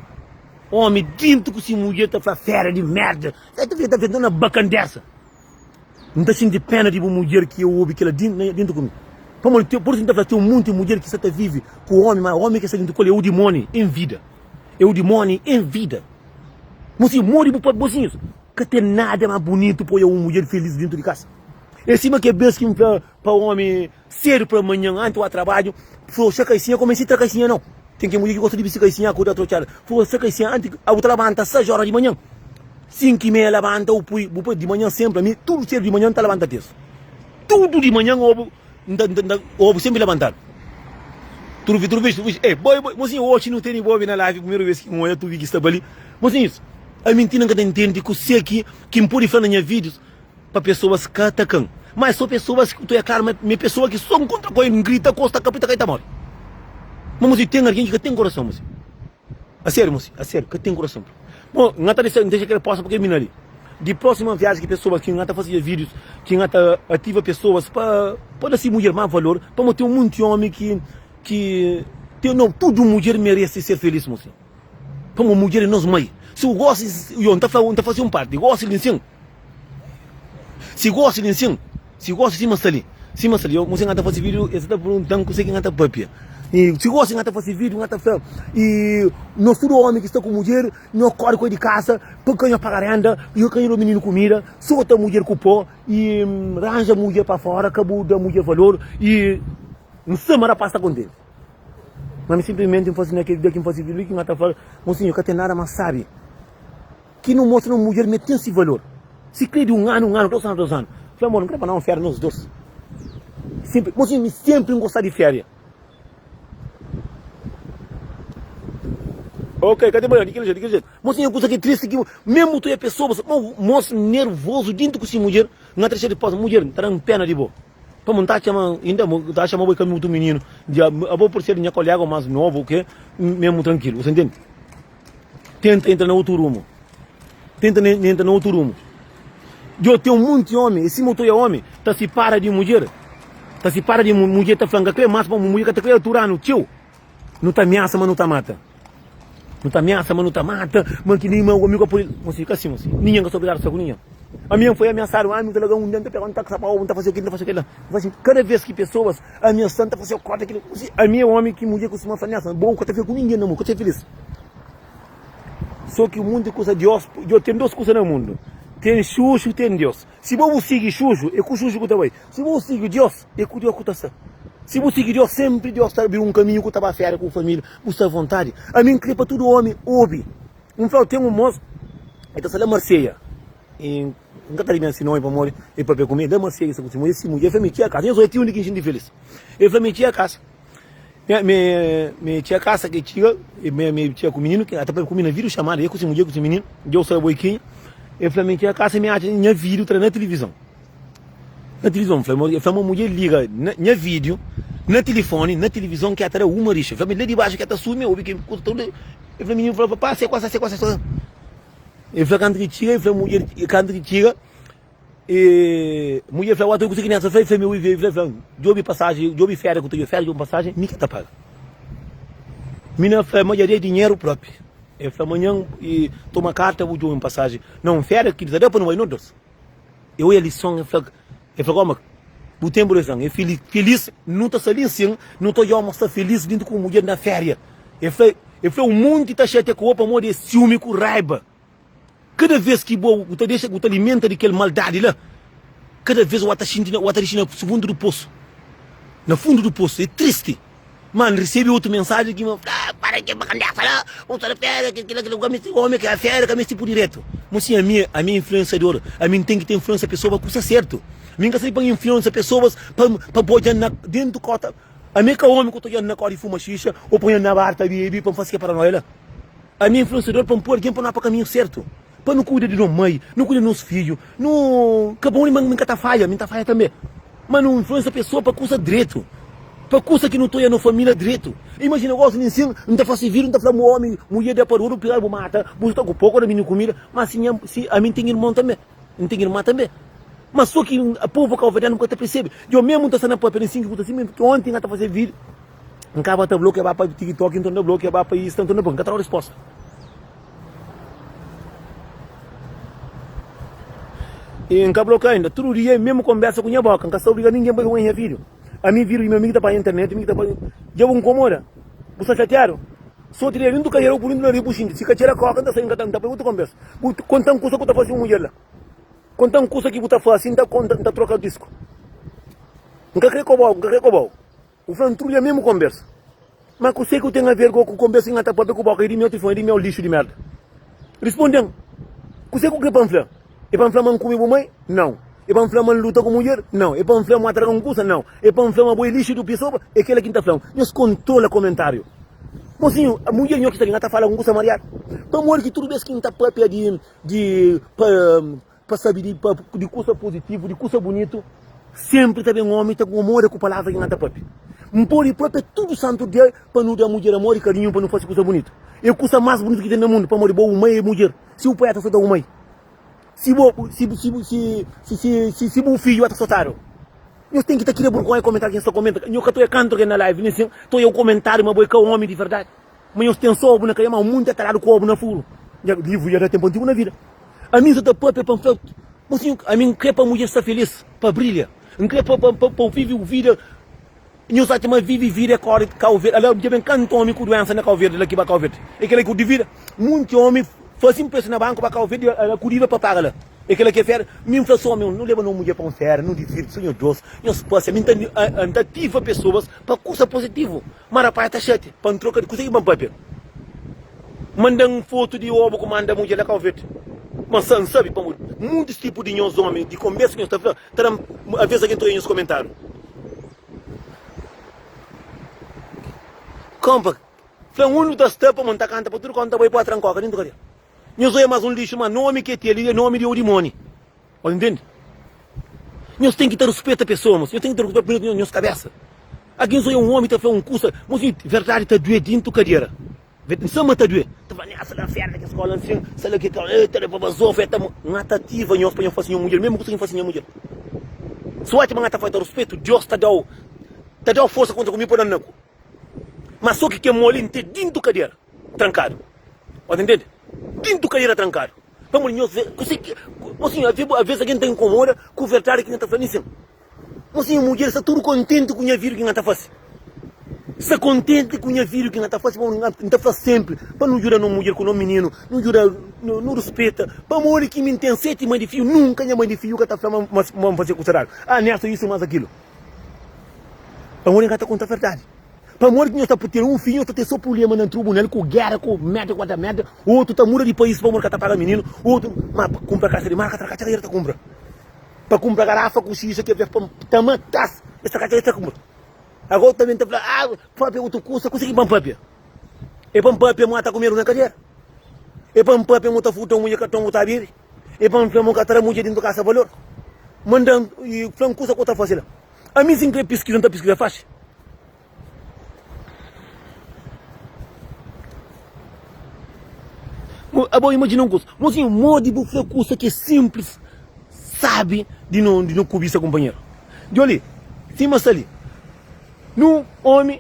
Omi dintu ku si mudjer ta fla fera di merda. E ta fika ta fla na bakandesa. N ta xinti pena di bu mudjer ki eu obi kila dintu ku mi. Pamodi ten, por isu N ta fla, ten un monti mudjer ki sa ta vivi ku omi, ma omi ki sta dintu ku el é u dimoni en vida. É u dimoni en vida. Mosinhu, modi bu pape, mosinhus, ka ten nada mas bunitu pa oja un mudjer felis dintu di kasa. É sima ke bes ki N fla pa omi sedu pa manhan anti wa trabadju, froxa kaisinha, kome si tra kaisinha nau. Ten ke mudjer ki gosta di bisti kaisinha ku da trotxada. Froxa kaisinha anti bu ta labanta 6 ora di manhan. 5 i meia labanta u pui bu poi di manhan sempri ami tudu sedu di manhan nta labanta tesu tudu di manhan obu nta nta obu sempri labantadu tudu tudu vez tudu vez eh boi boi mosinhu oxi nu teni bobi na live primeru vez ki n oia tudu ki sta bali mosinhus ami ntina nka ta intendi kuse ki ki npodi fla na nha videos pa pessoas ka atakan ma é so pessoas ki é klaru ma é pessoa ki so nkontra ku el ngrita kos ta kapri ta kai ta mori ma mosinhu ten algen ki ka ten korason mosinhu. A sério mosi, a sério, ka ten kurason. Bon, N ta dexa, N dexa kel posta pa kel mina li. Di próxima viaji ki pesoas ki N ta fazia vídios, ki N ta ativa pesoas pa pa da si mudjer más valor, pamodi ten munti omi ki ki ten, no, tudu mudjer merese ser felis mosi. Pamodi mudjer é nos mai. Si bu gosta, yo, N ta fla, N ta faze un parti, gosta di nsin. Si gosi li nsin, si gosi sima sta li, sima sta li, yo kuse nga ta fasi video, es ta perguntan kuse ki nga ta papia. I si gosi nga ta fasi video, nga ta fla, i nos tudu omi ki sta ku mudjer, nho kori ku el di kasa, pa ka nho paga renda, nho ka nho da mininu kumida, sota mudjer ku po, i ranja mudjer pa fora, ka bu da mudjer valor, i N sta ma rapaz sta kontenti. Ma mi simplismenti N fasi na kel dia ki N fasi video li ki nga ta fla, mosinhu ka ten nada mas sabi. Ki nu mostra ma mudjer me ten si valor. Si kre di un anu, un anu, dos anu, dos anu. Fla amor, N kre pa na un feria nos dos. Sempri, mosinhu, mi sempri N gosta di feria. Ok, ka ten problema, di kel jetu, di kel jetu. Mosinhu, kusa ki tristi ki mesmu tu é pesoa, mos nervozu dintu ku si mudjer, N ka ta dexa di posa, mudjer, N ta dan pena di bo. Pamo N ta atxa ma inda N ta atxa ma bo é ka mutu mininu. Dja, abo por ser nha kolega mas novu, ok, mesmu trankilu, bu sa ntende? Tenta entra na otu rumu. Tenta entra na otu rumu. Djo ten un monti omi, e sima otu oia omi ta sipara di mudjer, ta sipara di mudjer ta fla N ka kre mas pamo mudjer ka ta kre aturanu txeu. Nu ta amiasa ma nu ta mata. Nu ta amiasa ma nu ta mata, ma ki ma omi ka pode. Mosi, ka si mosi. Ninguém ka sta obrigadu sta ku ninguém. Ami N foi amiasadu, ami N ta laga un dia N ta pega N ta sapa-u, N ta fase kel, N ta fase kel la. N fla si, kada vez ki pesoas amiasa-m N ta fase korta kel. Mosi, ami é omi ki mudjer kustuma fla nessa, bo ka ta fika ku ninguém na mundu, ka ta ser filis. So ki munti kusa Dios, Dios ten dos kusa na mundu, ten xuxu, ten Dios. Si bo bu sigi xuxu, é ku xuxu ku ta bai. Si bo sigi Dios, é ku Dios ku ta sta. Si bu sigi Dios, sempri Dios ta abri un kaminhu ku ta ba fera ku bu familia, bu sta avontadi. Ami N kre pa tudu omi obi. N flau, ten un mos, el ta sta la Marseia. I N ka ta dibia si nomi pamodi el papia ku mi. La Marseia, el sta ku si mudjer, si mudjer fla mi txia kasa. Nhos oja ti undi ki N xinti felis. El fla mi txia kasa. Mi mi txia kasa ki txiga, mi mi txia ku mininu, ki ta papia ku mi na vídeo chamada, el ku si mudjer ku si mininu, Deus sabe bo é kenha. El fla mi txia kasa, mi atxa nha vídeo ta na tilivizon. Na tilivizon, fla el fla ma mudjer liga nha vídeo na tilifoni, na tilivizon ki ta da uma rixa. El fla mi la di baxu ki ta subi, mi obi ki kusa tudu. El fla mininu fla papá se kuasa se kuasa se kuasa. El fla kantu ki txiga el fla mudjer kantu ki txiga e mudjer fla wata kuse ki nessa fla el fla mi ui el fla djobi pasaji djobi férias ku ta djobi férias djobi pasaji mi ka ta paga. Mina fla ma dja dei dinheru propi. El fla manhan e toma karta bu djobi un pasaji na un férias ki ta da pa nu bai no dos. E oia lison el fla el fla koma bu ten bu razan e fili filis nu ta sta li nsin nu ta odja ma sta filis dintu ku mudjer na feria el fla el fla un monti ta xatia ku bo pamodi e siumi ku raiba kada vez ki bo bu ta dexa bu ta alimenta di kel maldadi la kada vez bu ta xinti bu ta dixi na fundu di posu na fundu di posu e tristi. Ma N resebe otu mensajen ki ma fla, Para ki bakandesa la, bu sta na féria, ki kila, kila, bu ka meste omi ki féria ka meste pudi retu. Mo sin, ami, ami é influensiador, ami N ten ki ta influensia pesoa pa kusa sertu. Mi N ka sabe pa N influensia pesoas pa, pa bo dja na dentu kota. Ami é ka omi ku ta dja na kota di fuma xixa o pa N na bar ta bebe pa N fasi ke paranoia la. Ami é influensiador pa N poi algen pa na pa kaminhu sertu. Pa nu kuida di no mai, nu kuida di nos fidju, nu ka bon ma mi ka ta fadja, mi ta fadja tanbe. Ma nu influensia pesoa pa kusa dretu, pa kusa ki nu ta oia no familia dretu. Imajina gosi nin sin, N ta fasi video, N ta fla bu omi, mudjer da pa rua, bu pega bu mata, bu sta ku poku na bini kumida. Ma si nha, si ami N ten irmon tanbe, N ten irma tanbe. Ma so ki povu kauverdianu bu ka ta persebe. Djo mesmu N ta sta na papia nin sin ki ku ta si, mi onti N ka ta fasi video, N kaba ta blokia ba pa tiktok, N torna blokia ba pa insta, N torna blokia, N ka ta dau resposta. I N ka bloka inda. Tudu dia é mesmu konbersa ku nha boka. N ka sta obriga ningen pa ben nha video. Ami video di meu, mi ki ta panha internet, mi ki ta panha. Dja bu nkomoda? Bu sta xatiadu? So ti dentu kadera bu pudi na riba bu xinti. Si ka txera koka, N ta sai, N ka ta, N ta poi otu konbersa. Bu konta-m kusa ku ta fasi un mudjer la. Konta-m kusa ki bu ta fasi, N ta konta, N ta troka disku. N ka kre kobau, N ka kre kobau. Bu fla-m tudu dia mesmu konbersa. Ma kusé ku ten aver go ku konbersa ki N ta papia ku boka? É di meu telefoni, é di meu lixu di merda. Risponde-m, Kusé ku kre pa N fla? É pa N fla ma N kume bu mai? Nau. É pa N fla ma N luta ku mudjer? Nau. É pa N fla ma N atraga un kusa? Nau. É pa N fla ma bo é lixu di pesoa? É kela ki N ta fla-m. Nhos kontrola komentariu. Mosinhu, mudjer nho ki sta li, N ta fala un kusa mariadu? Pamodi ki tudu bes ki N ta papia di di pa Pa sabe di pa di kusa puzitivu, di kusa bunitu, senpri ta ben omi ta nkomoda ku palavra ki N ta papia. N pode papia tudu santu dia pa nu da mudjer amor i karinhu pa nu fase kusa bunitu. É kusa mas bunitu ki ten na mundu, pamodi bo bu mai é mudjer. Si bu pai ta sota bu mai, si bo si si si si si si bu fidju ta sotadu. Nhos ten ki ta kria burgonha komentariu ki nhos ta komenta. Nhos ka ta oia kantu ke na live, nin sin ta oia u komentariu ma bo é ka omi di verdadi. Ma nhos ten só obu na kaia, ma munti ataladu ku obu na furu. Nha livru dja da tenpu antigu na vida. Ami N sa ta papia pa N fla, Mosinhu, ami N kre pa mudjer sta filis, pa brilha. N kre pa, pa, pa, pa vivi vida. Nhos atxa ma vivi vida é kore Kau Verdi. Ala, dja ben kantu omi ku duensa na Kau Verdi, la ki ba Kau Verdi. É kela ki ku divida. Munti omi fasi nprestu na banku ba Kau Verdi, ala ku dívida pa paga la. É kela ki é féria. Mi N fla so, omi, nu leba no mudjer pa un féria, nu divirti, so nhos dos, nhos pasia. Mi N ta, N ta ativa pesoas pa kusa pozitivu. Ma rapaz ta xatia pa N troka di kusa ki pa N papia. Manda-m fotu di obu ku manda mudjer la Kau Verdi. Ma N sabi pamodi muntus tipu di nhos omi di konbersu ki nhos ta fla ta da-m aves algen ta oia nhos komentariu. Konpa, fla-m undi bu ta sta pamodi N ta kanta pa tudu kau N ta bai pa trankoka dentu kadia. Nhos oia mas un lixu ma nomi ki e ten li e nomi di odimoni. Ô intende? Nhos ten ki ta ruspeta pesoa, mos. Nhos ten ki ta ruspeta primeru nhos kabesa. Algen sô é un omi ta fla un kusa, mos, i verdadi ta duê dintu kadera. N sa ma ta duê. Ta fla, nha, sa la fera na kes skola nsin, sa la ke kal, e ta leba bazofa, e ta. N ata ativa nhos pa nhos fasi nha mudjer, mesmu kusa ki N fasi nha mudjer. Si bu atxa ma N ata falta ruspetu, Dios ta dau, ta dau forsa kontra ku mi pa dan na ku. Ma sô ki ken moli, N te dintu kadera, trankadu. Ô ta intende? Dintu kadera trankadu. Pamodi nhos ve kuse ki Mosinhu, ave aves algen ta inkomoda ku verdadi ki nha ta fla nisin. Mosinhu, mudjer sta tudu kontenti ku nha vida ki nha ta fasi. Sta kontenti ku nha vida ki nha ta fasi pamodi N ta fla senpri pa nu djuda no mudjer ku no mininu, nu djuda nu rispeta. Pamodi ki mi N ten seti mai di fiju, nunka nha mai di fiju ka ta fla ma ma N fase kusa eradu. Ah, Nelson isu mas akilu. Pamodi N ka ta konta verdadi. Pamodi ki nhos ta ten un fidju, nhos ta ten so prubléma na trubunal, ku géra, ku mérda, ku ata mérda. Otu ta muda di país pamodi ka ta paga mininu, otu ma pa kunpra kasa di marka, tra katxa ta kunpra. Pa kunpra garafa ku xixa ki es pa ta matas, es tra katxa ta kunpra. Agora otu tanbe ta fla, ah, papia otu kusa, kusa ki pa N papia? É pa N papia ma ta kumedu na kadera? É pa N papia ma ta furta un mudjer karton bu ta bebe? É pa N fla ma ka ta da mudjer dintu kasa valor? Manda-m i fla-m kusa ku ta fase la. Ami si N kre piskiza, N ta piskiza faxi. Abo imajina un kusa, mosinhu, modi bu fla kusa ki é sinplis, sabi di no di no kubisa kunpanheru. Djo li, sima sta li, nu omi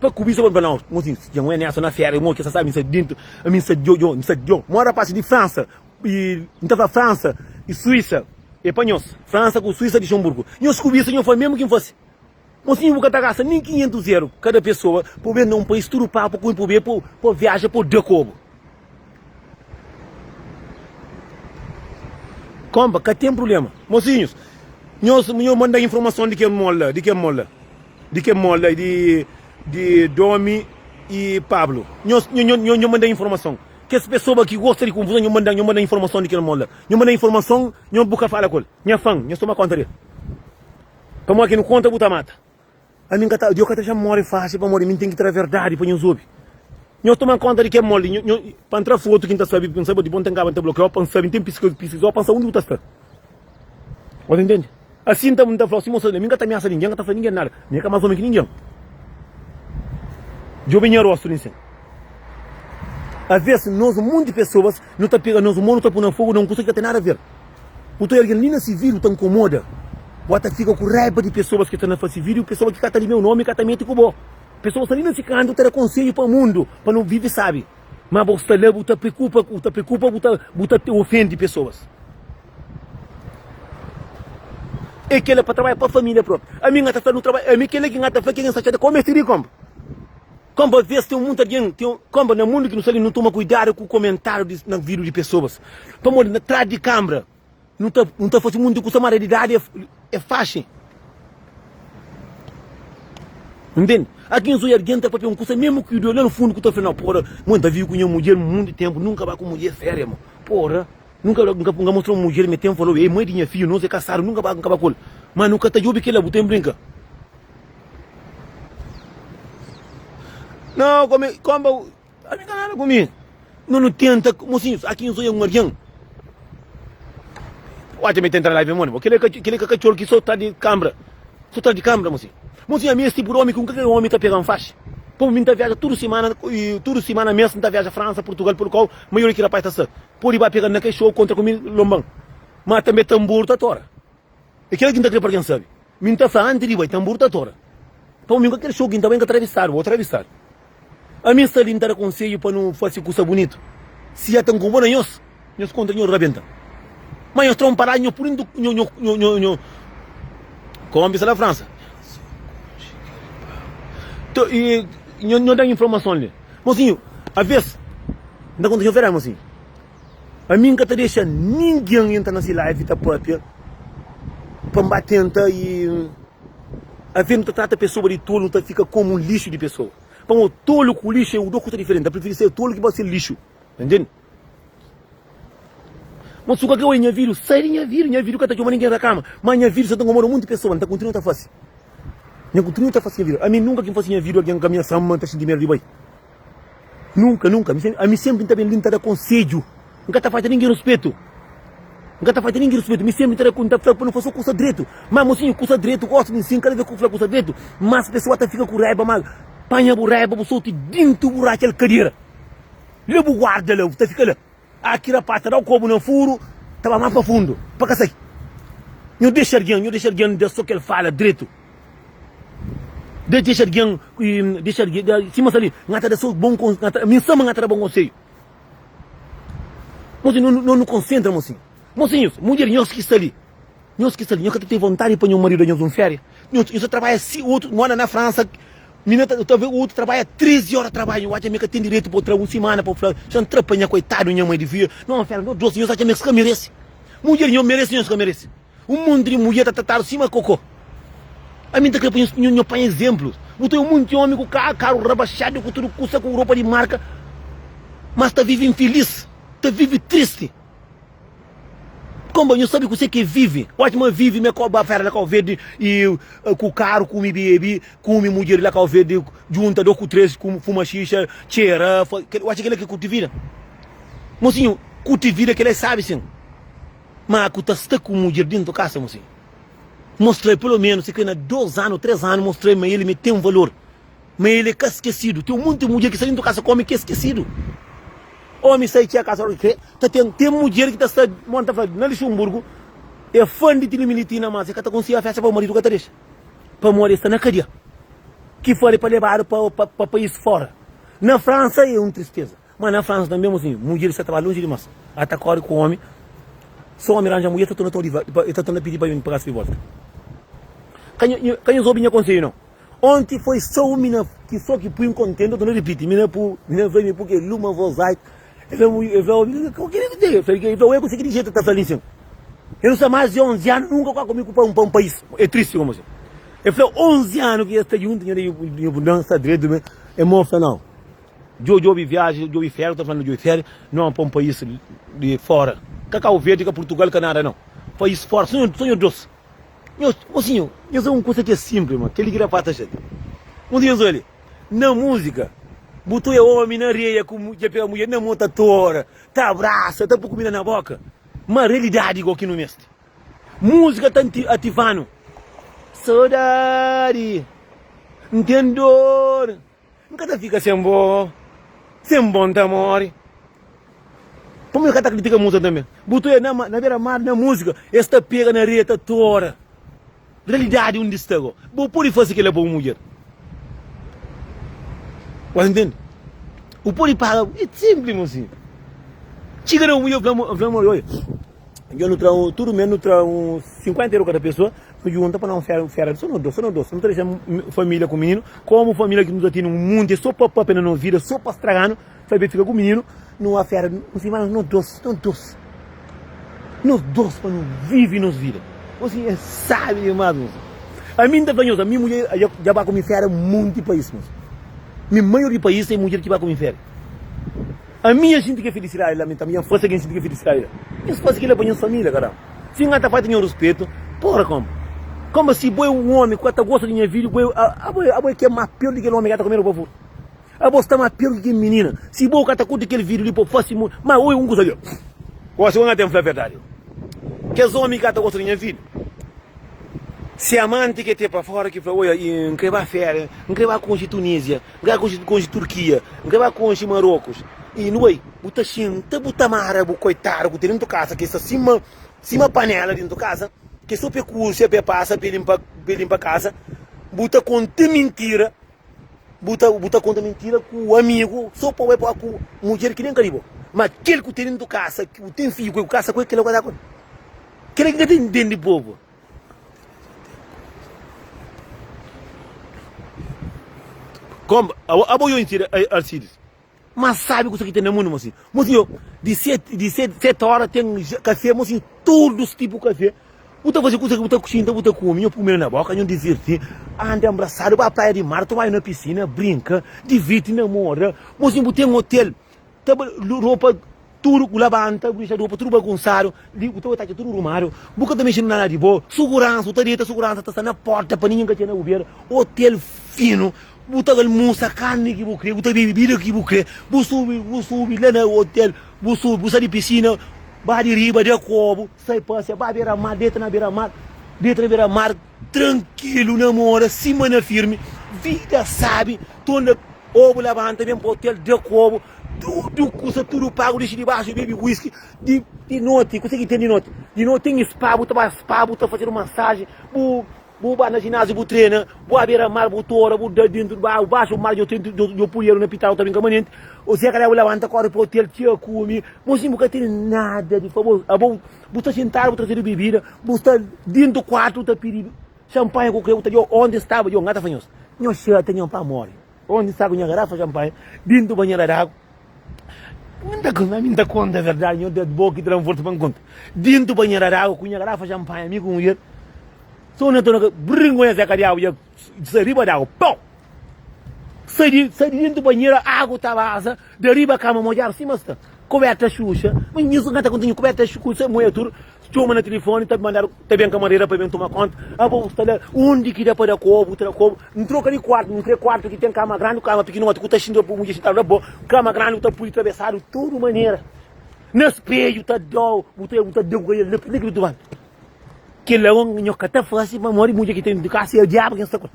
pa kubisa pa nau, mosinhu, dja un é neso na feria, mo ki sa sabi, mi sta dintu, ami sta djo djo, mi sta djo. Mo rapasi di Fransa, i N ta fla Fransa i Suisa, é pa nhos, Fransa ku Suisa, Lixonburgu. Nhos kubisa, nho fla mesmu ki N fasi. Mosinhu bu ka ta gasta nin 500 eru kada pesoa pa bu ben na un pais tudu pagu pa kume pa bu bebe pa bu viaja pa bu da kobu. Konpa ka ten prublema. Mosinhus nhos nhos manda informason di kel mol la di kel mol la di kel mol la di di Domi i Pablo nhos nho nho manda informason kes pesoa ki gosta di konfuson nho manda nho manda informason di kel mol la nho manda informason nho bu ka fala kol nha fan nhos toma konta del. Pamodi ki nu konta bu ta mata? Ami N ka ta, Deus ka ta dexa-m móre faxi pamodi mi N ten ki tra verdadi pa nhos obi. Nhos toma konta di kel moldi, nho, nho, pa N tra fotu ki N ta sabe, N sabe dipôs N ta ngaba N ta blokiau pa N sabe, N ten piskizau pa N sabe undi bu ta sta. Bo ta intende? Asi N ta, N ta fla-u si mosa, mi N ka ta amiasa ningen, N ka ta fla ningen nada. Mi é ka más omi ki ningen. Djobe nha rostu li nsin. Aves nos monti pesoas nu ta pega nos mon nu ta pui na fogu na un kusa ki ka ten nada aver. Bu ta oja algen li na si vida bu ta nkomoda, bu ta fika ku raiba di pesoas ki sta na fasi vida i pesoas ki ka ta limia u nomi ka ta mete ku bo. Pesoas sta li na si kantu ta da konsedju pa mundu pa nu vivi sabi, ma bo sta la bu ta preokupa bu ta preokupa bu ta bu ta ofendi pesoas. E kela pa trabadja pa familia propi. Ami nha ta fla nu trabadja ami kela ki nha ta fla ke nha sta txada kome siri konpa. Konpa ves ten munta algen ten konpa na mundu ki nu sta li nu toma kuidadu ku komentariu di na vidu di pesoas pamodi na tras di kambra nu ta nu ta fasi munti kusa ma realidadi é faxi ntende aki nso algen ta papia un kusa mesmu ki la no fundu ku ta fla no pora mo nta vivi ku nha mudjer munti tempu nunka ba ku mudjer feria mo pora Nunka N ka mostra un mudjer mi ten falou, ei mai di nha fidju, nos é kasadu, nunka ba N ka ba ku el. Ma nu ka ta djobe kila, bu ten brinka. Nau, kome, konba, ami ka nada ku mi. No nu tenta, mosinhus, aki N so é un algen. Oca mi ta entra live moni, bo, kila kila ka kacor ki so tra di kambra, so tra di kambra, mosinhu. Mosinhu, ami es tipu di omi ki un ka kel omi ta pegan faxi. Pabia mi N ta viaja tudu simana, tudu simana mes N ta viaja Fransa, Purtugal, Purkau, maioria ki rapaz ta sta. Pode ba pega na kaixo kontra ku mi lonban, ma tanbe tanburu ta tora. É kila ki N ta kre pa algen sabe. Mi N ta fla anti di bai, tanburu ta tora. Pamo mi ku kel xou ki N ta bai N ka trabisadu, bo trabisadu. Ami N sta li N ta da konsedju pa nu fase kusa bunitu. Si ya ta nkomoda nhos, nhos kontra nho rabenta. Ma nhos tra un paradu nho pudi nho nho nho nho nho Kombi sta na Fransa. Nho nho da informason li. Mosinhu, aves N ta konta nhos verdadi, mosinhu. Ami N ka ta dexa ningen entra na si live ta papia pa N ba tenta i aves nu ta trata pesoa di tolu, nu ta fika komu un lixu di pesoa. Pamodi tolu ku lixu é dos kusa diferenti. N ta prifiri ser tolu ki ba ser lixu. Ta ntende? Mo su ka kre oja nha video, sai di nha video. Nha video ka ta txoma ningen rakama. Ma nha video sa ta nkomoda munti pesoa. N ta kontinua ta fase. Nha kontinua ta fase nha video. Ami nunka ki N fase nha video algen ka miasan ma N ta xinti medu di bai. Nunka, nunka. Ami senpri N ta ben li N ta da konsedju. N ka ta falta ningen ruspetu. N ka ta falta ningen ruspetu. Mi senpri N ta da, N ta fla pa nu fase kusa dretu. Ma mosinhu, kusa dretu gosi di nsin kada ves ku fla kusa dretu, mas pesoa ta fika ku raiba. Ma panha bu raiba bu soti dintu bu ratxa el kadera. La bu guarda la, bu ta fika la. Ah, ki rapaz ta dau kobu na furu, ta ba mas pa fundu, pa ka sai. Nhu dexa algen, nhu dexa algen da so kel fala dretu. De dexa algen, dexa algen, sima sta li, nha ta da so bon kon, nha ta, mi nsa ma nha ta da bon konselhu. Mosinhu, no, no konsentra, mosinhu. Mosinhus, mudjer, nhos ki sta li, nhos ki sta li, nhos ka ta ten vontadi pa nho maridu da nhos un féria? Nhos, nhos ta trabadja si, otu mora na Fransa, mina ta, ta otu trabadja 13 ora trabadju, nhos atxa ma e ka ten direitu pa tra un simana pa fla, xa N tra pa nha koitadu nha mai di fia, no féria, nhos dosi, nhos atxa ma es ka merese? Mudjer, nhos merese, nhos ka merese? Un monti di mudjer ta tratadu sima kokó. Ami N ta kre pa nhos, nhos panha izénplu. Bu ta odja un monti ómi ku karu rabaxadu, ku tudu kusa, ku ropa di marka, mas ta vive infilis, ta vive tristi. Konba, nhos sabe kuse ki é vive? Oji ma vive me ko ba fera la Kau Verdi i ku karu, kume, bebe, kume mudjer la Kau Verdi, djunta dos ku tres, fuma xixa, txera, oji kila ki kurti vida? Mosinhu, kurti vida kila é sabi sin, ma ku ta sta ku mudjer dintu kasa, mosinhu, mostra-l pelo menus, si kre na dos anu, tres anu, mostra-l ma el me ten valor. Ma el é ka skesidu. Ten un monti mudjer ki sta dentu kasa ku omi ki é skesidu. Omi sai txia kasa ora ki kre. Ta ten ten mudjer ki ta sta mo N ta fla na Luxemburgo é fan di Tilimilitina mas e ka ta konsigi a festa pa maridu ka ta dexa pamodi e sta na kadia ki fari pa lebadu pa pa pa pais fora. Na Fransa é un tristeza ma na Fransa tanbe mosinhu mudjer sta ta ba lonji dimas a ta kori ku omi so omi ranja mudjer ta torna ta ta torna pidi pa pa di volta. Ka nho ka nhos obi nha konsedju nau. Onti foi so un mina ki so ki pui-m kontenti, N ta ripiti, mina pu, mina fla mi purke luma voz altu, el fla el fla omi, ku kile ki ten? El fla, el fla, oi kuse ki di jetu ta fla li sin? El nu sta mas di 11 anu nunka ku mi ku pa un pa un pais, é tristi como si. El fla 11 anu ki es sta juntu, nha nha bundan sta dretu me, e mo fla nau. Djo djobi viaji, djobi férias, ta fla no djobi férias, no pa un pais di fora, ka Cabo Verde, ka Portugal, ka nada nau, pais fora, so nho dos. Nhos, mosinhu, nhos é un kusa ki é sinplis, ma kel-li ki rapaz ta xatia. Mosinhu, nhos odja li, na múzika, bu ta odja ómi na areia ku dja pega mudjer na mô ta tora, ta abrasa, ta poi kumida na bóka. Ma realidadi go ki nu meste. Múzika ta ativa-nu. Sodadi, N ten dor. N ka ta fika sen bo, sen bo N ta móre. Pamodi ka ta kritika múzika tanbe? Bu ta oja na bera mar na múzika, es ta pega na areia ta tora. Realidadi undi sta go? Bu pode fase kila pa un mudjer? Bu ta ntende? Bu pode paga, é sinplis mosinhu. Txiga na un mudjer fla, fla, oja. Dja nu tra tudu mes nu tra uns 50 euro kada pessoa, nu junta pa na un fera, fera so no dos, so no dos. Nu ta dexa familia ku mininu, komu familia ki nu ta tene un munti so pa papia na nos vida, so pa straganu, sabe fika ku mininu, nu a fera un semana no dos, no dos. Nos dos pa nu vivi nos vida. Mosi é sabi dimas mosi. Ami N ta fla nhos, ami mudjer dja ba ku mi fera munti pais mosi. Mi maior di pais é mudjer ki ba ku mi fera. Ami nha xinti ke felisidadi la mi tambi nha fasi algen xinti ke felisidadi la nhos fasi kila pa nhos familia karamba si nha ta falta nho ruspetu pora komba komba si bo é un omi ku ka ta gosta di nha video bo é abo abo é ke mas pior di kel omi ka ta kume ropa furu abo sta mas pior ki kel minina si bo ka ta kurti kel video li po fasi mu ma oi un kusa li gosi bo nha ten fla verdadi kes omi ka ta gosta di nha video se amanti ke te pa fora ki fla oi N kre ba feria N kre ba konxi Tunisia N ka konxe konxe Turkia, N ka ba konxe Marocos. I nu bai, bu ta xinta, bu ta mara bu koitadu ku ten dentu kasa ki sta sima sima panela dentu kasa, ki so pe kusia, pe pasa, pe limpa, pe limpa kasa. Bu ta konta mintira, bu ta bu ta konta mintira ku amigu so pa bai pa ku mudjer ki nen ka di bo. Ma kel ku ten dentu kasa, ki bu ten fiju ku el, ku kasa ku el, kila ku ka ta konta. Kila ki ka ta intende povu. Kom, abo yo insira Alcides. Mas sabe kusa ki ten na mundu, mosinhu. Mosinhu, di sete, di sete, sete ora ten kafé, mosinhu, tudus tipu kafé. Bu ta faze kusa ki bu ta xinta, bu ta kume, nho pui na boka, nho divirti, anda ambrasadu, ba praia di mar, toma banhu na pisina, brinka, divirti, namora. Mosinhu, bu ten hotel. Ta ropa tudu ku labanta, bu dexa ropa tudu bagunsadu, li bu ta bai tatxa tudu rumadu, bu ka ta mexe na nada di bo, suguransa, bu ta deta suguransa ta sta na porta pa ningin ka txega na bu bera, otel finu, bu ta almusa karni ki bu kre, bu ta bebe bebida ki bu kre, bu subi, bu subi la na otel, bu subi, bu sai di pisina, ba di riba da kobu, sai pasia, ba bera mar, deta na bera mar, deta na bera mar, trankilu, namora sima na firmi, vida sabi, torna. Obu labanta ben pa otel da ku obu tudu kusa tudu pagu dixi di baxu bebi whisky di di noti kusa ki ten di noti di noti ten spa bu ta ba spa bu ta fazedu masaji bu bu ba na jinaziu bu trena bu abera mar bu tora bu da dentu di agu baxu mar djo ten djo pulheru na pitadu ta brinka manenti o se kalhar bu labanta kori pa otel txia kumi mosinhu bu ka tene nada di fla abo bu sta sintadu bu trazedu bebida bu sta dentu kuartu bu ta pidi Xanpanha ku kreu ta djo onde staba djo ngata fla nhos nhos xata nho pa more onde sta ku nha garafa xanpanha dintu banhera d'agu mi nta konta mi nta konta verdadi nho da bo ki ta dan forsa pa nkonta dintu banhera d'agu ku nha garafa xanpanha mi ku mudjer so na tona bringonha seka di agu dja sai riba d'agu pau sai di sai di dintu banhera agu ta baza da riba kama modjadu sima sta kuberta xuxa ma nhos ngata konta nho kuberta xuxa moia tudu Txoma na tilifoni ta mandadu ta ben kamareira pa ben toma konta abo bu sta la undi ki da pa da kobu ta da kobu N troka di kuartu N kre kuartu ki ten kama grandi ku kama pikinoti ku ta xinta pa mudjer xintadu na bo kama grandi ku ta pudi trabesadu tudu manera na spedju ta dau bu ta bu ta da ku el la ki bu ta kel la nho ka ta fasi pamodi mudjer ki ten di kasa e diabu ki N sta ku el.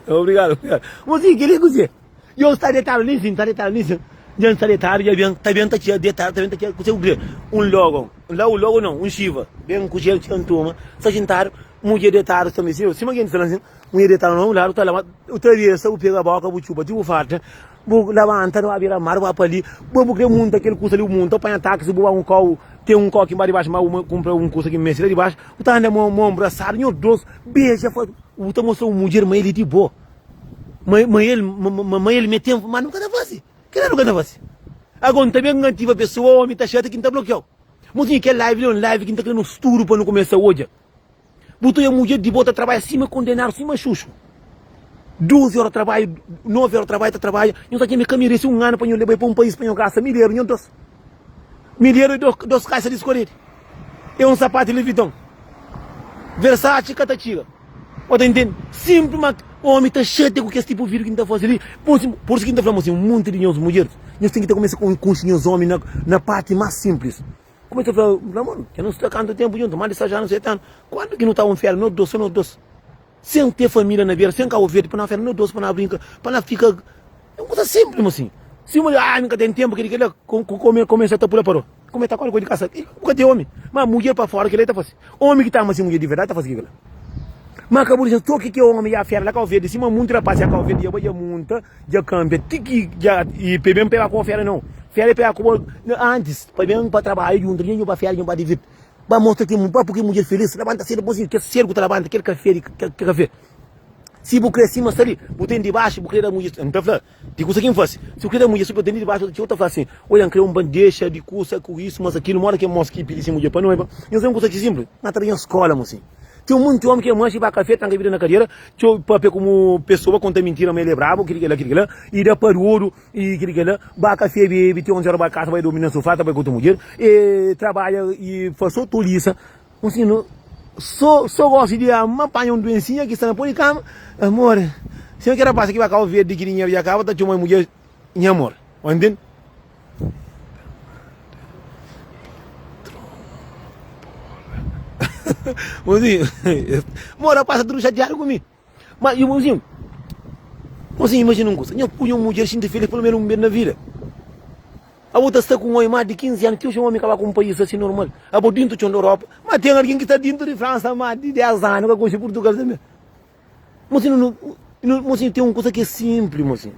Obrigadu, obrigadu. Mozinhu, kel-li é kuzê? Yo sta detadu li sin, sta detadu li sin. Dja sta detadu, dja ben, ta ben ta txia, detadu, ta ben ta txia. Kuzê ku kre? Un logo. La un logo não, un xiva. Ben ku txia, txia ntuma. Sta xintadu, mudjer detadu sta mi sin, sima ki N fla sin, mudjer detadu na un ladu, ta laba, u trabesa, bu pega boka, bu txupa ti bu farta, bu labanta, bu ba bira mar, bu ba pa li, bu bu kre munta kel kusa li, bu munta, bu panha taxi, bu ba un kau, ten un kau ki ba dibaxu, ma bu kunpra un kusa ki meste la dibaxu, bu ta anda mon mon brasadu, nho dos beja, bu ta mostra un mudjer ma el é di bo. Ma ma el ma ma el mete ma nu ka ta fase kila nu ka ta fase ago nta ben ativa pessoa omi ta xata ki nta blokiau mosinhu kel live li é un live ki nta kre nos tudu pa nu kumesa odja bu ta odja mudjer di bo ta trabadja sima kondenadu sima xuxu 12 ora trabadju 9 ora trabadju ta trabadja nhu ta txeme ka merese un anu pa nhu leba pa un país pa nhu gasta mil eru nhu dos mil eru é dos kaxa di skoredi é un sapatu Louis Vuitton Versace ka ta txiga. Bo ta intende? Sinpli ma omi ta xatia ku kes tipu vídiu ki N ta faze li. Pur isu ki N ta fla ma un monti di nhos mudjeris, nhos ten ki ta kumesa konxe nhos omi na parti más sinplis. Kumesa fla, N fla, Amor, dja nu sta kantu ténpu djuntu? Más di 6 anu, 7 anu. Kuandu ki nu ta un féria nos dos, so nos dos? Sen ter família na bera, sen Kabu Verdi, pa na féria nos dos, pa na brinka, pa na fika. É un kuza sinplis, mosinhu. Si un mulher, ah, mi ka ten ténpu, kel-li, kel-la, kumesa ta pula paró. Kume ta kore koi di kasa, bu ka ten omi. Ma mudjer pa fora kila ta fasi. Omi ki ta ama si mudjer di verdadi ta fasi kila. Ma ka bu disa so ki ki omi ya fera la Kau Verdi sima munti rapaz ya Kau Verdi ya bai ya munta ya kambia ti ki ya i pe ben pega ku fera nau. Fera i pega ku bo antis pa ben pa trabadju djuntu nhu ba fera nhu ba divirti. Ba mostra ki ba pui ki mudjer filis labanta sedu bo si kel sedu ku ta labanta kel kafe di kel kafe. Si bu kre sima sta li bu ten dibaxu bu kre da mudjer nta fla. Di kusa ki N fase. Si bu krê da mudjer super ten di dibaxu, txeu ta fla asin, Odja, N krê un bandexa di kusa ku isu, mas akilu. Mora ki mos ki pidi si mudjer pa noiba, nhos é un kusa ki sinplis. N ta da nhos skola, mosin. Ten monti omi ki é manxi, ba kafé, tranka vida na kadera, txeu papia kumu pesoa, konta mintira ma el é brabu, kili kila, kili kila, i da parudu, i kili kila, ba kafé, bebe, ti 11 ora ba kasa, bai durmi na sufá, ta bai ku otu mudjer, e trabadja i fase so tolisa. Mosinhu, no so so gosi di ama panha un duensinha ki sta na po di kama, amor, sima ki rapaz ki ba Kau Verdi ki dinheru dja kaba ta txoma mudjer nha amor, o ntende? Mosinhu, mo rapaz sta tudu xatiadu ku mi. Ma e mozinho, mozinho imajina un kusa, nha pui un mudjer xinti felis pelo menu un bes na vida. Abo ta sta ku un omi mas di 15 anu, ti oji un omi ka ba ku un pais asi normal. Abo dintu txon di Europa, ma ten algin ki sta dintu di Fransa mas di 10 anu ka konxe Purtugal tanbe. Mozinho, no, no, mozinho ten un kusa ki é simpli, mozinho.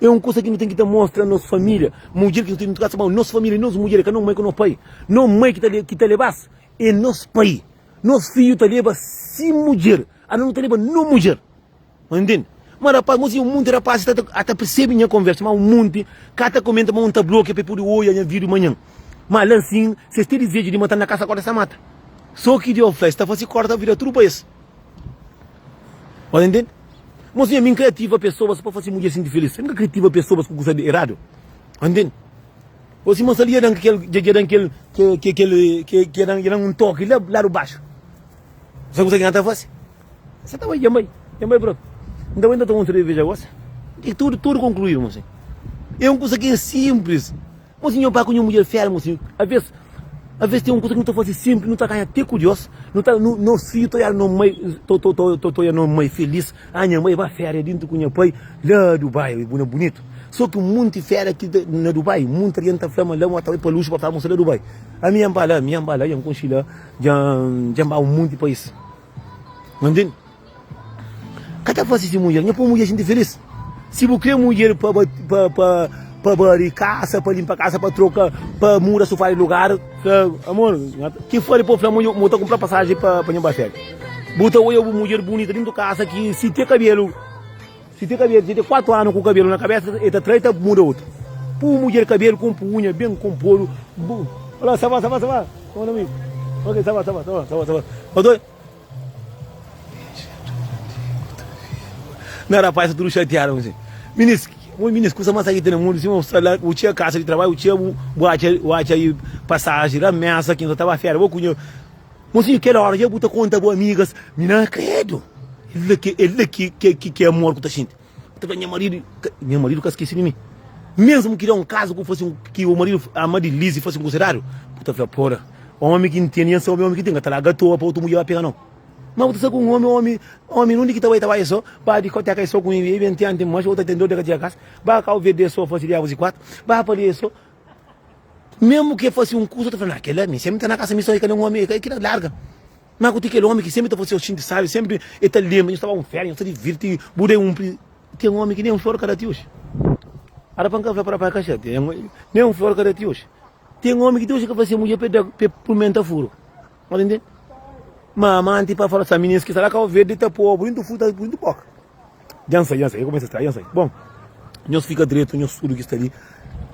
É un kusa ki no ten ki ta mostra nos familia, mudjer ki no ten dintu kasa, ma nos familia, nos mudjer é ka nos mai ku nos pai. Nos mai ki ta, ki ta lebas é nos pai. Nos fidju ta leba si mudjer, ano nu ta leba no mudjer. Ma ntende? Ma rapaz, mozinho, un monti rapazis ta ata percebe nha conversa, ma un monti ka ta comenta, ma un ta blokia pa e pudi oia nha video manhan. Ma la nsin, se es ten dizeju di matan na kasa korta es ta mata. So ki Deus fla, es ta fasi korta vida tudu pa es. Bo ta ntende? Mozinho, ami N ka ativa pessoas pa fasi mudjer sinti felis. Ami N ka kre ativa pessoas ku kusa eradu. Bo ta ntende? Ô si moça li dja dan kel, dja dan kel, ke, ke, kel, ke, ke dan, dja dan un toki la, ladu baxu. Sabe kusa ki N ta fasi? Sa ta bai, dja N bai, dja N bai propi. N ta bai N ta toma un cerveja gosi. E tudu, tudu konkluídu, mosinhu. É un kusa ki é simplis. Mosinhu, nho bai ku nho mudjer fera, mosinhu. Aves, aves ten un kusa ki nu ta fasi simplis, nu ta ganha te ku Dios. Nu ta, nu, nos fidju ta oiadu no mai, to, to, to, to, ta oia no mai felis. Ah, nha mai ba féria dintu ku nha pai la Dubai, bu na bunitu. So ki un munti féria ki na Dubai, munti algen ta fla ma la ma ta bai pa luxu pa fla ma sta la Dubai. Ami dja N ba la, ami dja N ba la, dja N konxi la, dja N ba un munti pais. Ma ntende? Ka ta fasi si mudjer, nha poi mudjer xinti felis. Si bu kre mudjer pa pa pa pa bari kasa, pa limpa kasa, pa troka, pa muda sofá di lugar, fla, amor, ki fari pa fla ma bu ta kunpra pasaji pa pa nha ba féria. Bu ta oia bu mudjer bunita dintu kasa ki si te kabelu, si te kabelu, si te 4 anu ku kabelu na kabesa, e ta tra e ta muda otu. Pu mudjer kabelu konpu unha ben konpodu. Bu, olá, sa va, sa va, sa va, mon amigo. Ok, sa va, sa va, sa va, sa va, sa va. Oto. Na rapaz sta tudu xatiadu ku si. Minis, oi minis, kusa mas ki ten na mundu sima bu sta la, bu txega kasa di trabadju, bu txega bu atxa, bu atxa i pasaji la mesa ki nta ta ba fera, bo ku nha. Mosinhu, kel ora dja bu ta konta bu amigas, mina kredu, el la ki, el la ki, ki, ki amor ku ta xinti. Bu ta fla nha maridu, nha maridu ka skese di mi. Mesmu ki da un kazu ku fasi un, ki bu maridu ama di lis i fasi un kusa eradu, bu ta fla, pora, omi ki N tene, nha sabe omi ki ten, ka ta larga atoa pa otu mudjer ba pega nau. Ma bu ta sta ku un omi, omi, omi nunde ki ta bai ta bai so, ba diskoteka e so ku e ben tianti mas, o ta ten dor de ka txiga kasa, ba Kau Verde e so fasi diabus i kuatu, ba pa li e so. Mesmu ki e fasi un kusa, ta fla, na kila mi sempri ta na kasa mi so, i ka nen omi, i kila larga. Ma ku ti kel omi ki sempri ta fasi xinti sabi, sempri e ta lembra, nhos ta ba un fera, nhos ta divirti, bu da un Ten omi ki nen flor ka da ti oji. Ara pa N ka fla pa rapaz ka xatia, nen flor ka da ti oji. Ten omi ki ti oji ka fla se mudjer pa e da pa e purmenta furu. Bo ta ntende? Ma amanti pa fala sa minis ki sta la Kau Verdi ta pobu dintu furu ta dintu boka. Dja N sai, dja N sai, e kumesa sta, dja N sai. Bon, nhos fika dretu, nhos tudu ki sta li.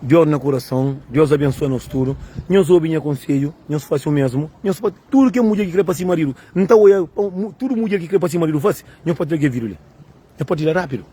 Deus na kurason, Deus abensua nos tudu. Nhos obi nha konsedju, nhos fasi o mesmu. Nhos pa tudu ke mudjer ki kre pa si maridu, N ta oia tudu mudjer ki kre pa si maridu fasi, nhos pode tra ke vídiu li. Nhos pode tira rapidu.